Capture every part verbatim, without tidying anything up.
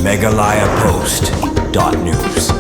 Meghalaya Post dot news.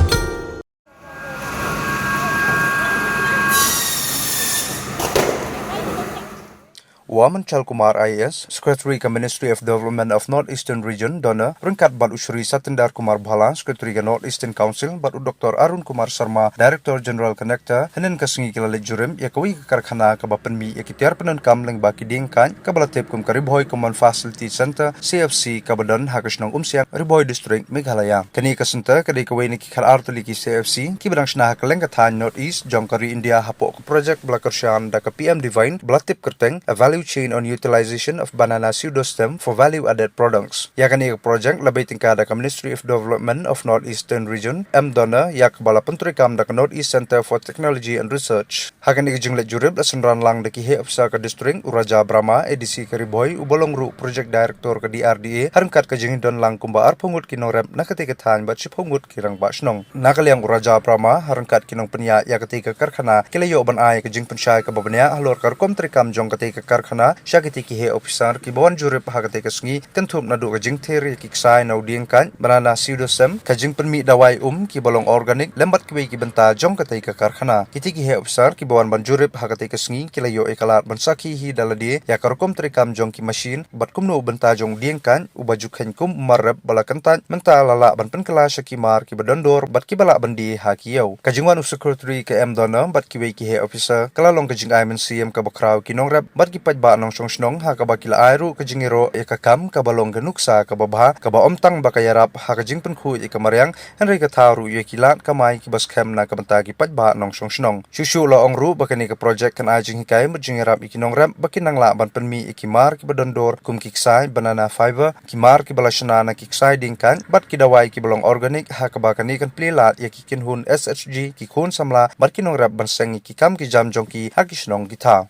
U Aman Chal Kumar I A S, Secretary ka Ministry of Development of North Eastern Region, DoNER, ryngkat bad u Shri Satinder Kumar Bhalla, Secretary ka North Eastern Council, bad u Doctor Arun Kumar Sharma, Director General ka NECTAR, hynnin ka sngi ki la leit jurip ïa kawei ka karkhana kaba pynmih ïa ki tiar pyndonkam lyngba ki dieng kait, kaba la tip kum ka Ri Bhoi Common Facility Centre, C F C, kaba don ha ka shnong Umsiang, Ri Bhoi District, Meghalaya. Kane ka centre ka dei kawei na ki khatar tylli ki C F C kiba dang shna ha kylleng ka thaiñ North East jong ka ri India hapoh ka project ba la kyrshan da ka P M DeVine ba la tip kyrteng A Value Chain on Utilization of Banana Pseudostem for Value Added Products. Ïa kane ka project la bei tyngka da ka Ministry of Development of North Eastern Region, M DoNER, ïa kaba la pyntreikam da ka North East Centre for Technology and Research. Ha kane ka jingleit jurip la synran lang da ki heh ophisar ka district, u Raja Brahma, A D C ka Ri Bhoi, uba long ruh Project Director ka D R D A, ha ryngkat ka jingdon lang kumba arphew ngut ki nongrep na katei ka thaiñ bad shiphew ngut ki rangbah shnong. Na ka liang u Raja Brahma, ha ryngkat ki nongpynïaid ïa katei ka karkhana, ki la ïoh ban ai ka jingpynshai kaba bniah halor ka rukom treikam jong katei ka karkhana sha kitei ki heh ophisar kiba wan jurip ha katei ka sngi, kynthup naduh ka jingthir ïa ki ksai na u dieng kait, banana pseudostem, ka jingpynmih dawai um kiba long organic, lem bad kiwei ki bynta jong katei ka karkhana. Kitei ki heh ophisar kiba wan ban jurip ha katei ka sngi ki la ïoh ïa ka lad ban sakhi hi da lade ïa ka rukom treikam jong ki mashin bad kumno u bynta jong u dieng kait uba ju kheiñ kum u mar rep ba la kyntait mynta la lah ban pynkylla sha ki mar kiba don dor bad kiba lah ban die ha ki ïew. Ka jingwan u Secretary ka M DoNER bad kiwei ki heh ophisar ka la long ka jingai mynsiem kaba khraw ki nongrep bad ki paidbah nongshong shnong ha kaba ki la ai ruh ka jingïaroh ïa ka kam kaba long ka nuksa kaba bha kaba ym tang ba ka ïarap ha ka jingpynkhuid ïa ka mariang, hynrei ka thaw ruh ïa ki lad kamai kiba skhem na ka bynta ki paidbah nongshong shnong. Shuh shuh la ong ruh ba kane ka project kan ai jinghikai bad jingïarap ïa ki nongrep ba kin nang lah ban pynmih ïa ki mar kiba don dor kum ki ksai banana fiber, ki mar kiba la shna na ki ksai dieng kait bad ki dawai kiba long organic, ha kaba kane kan plie lad ïa ki kynhun S H G, ki khun samla bad ki nongrep ban seng ïa ki kam ki jam jong ki ha ki shnong ki thaw.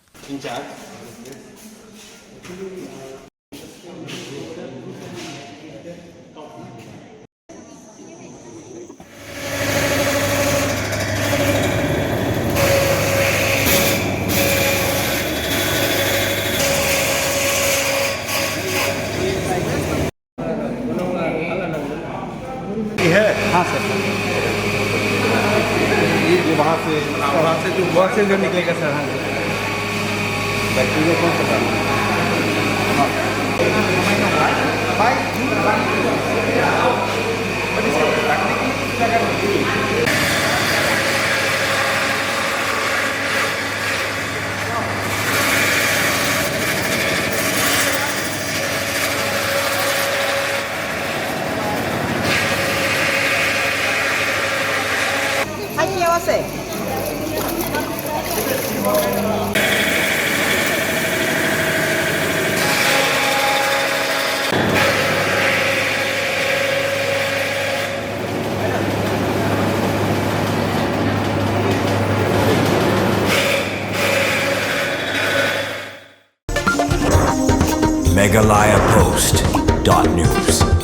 ये है? हाँ सर। ये, ये वहाँ से, हाँ, वहाँ से जो वहाँ से जो निकलेगा सर, हाँ सर। बैटरी में कौन सा डालना है? हाँ। Meghalaya Post dot news.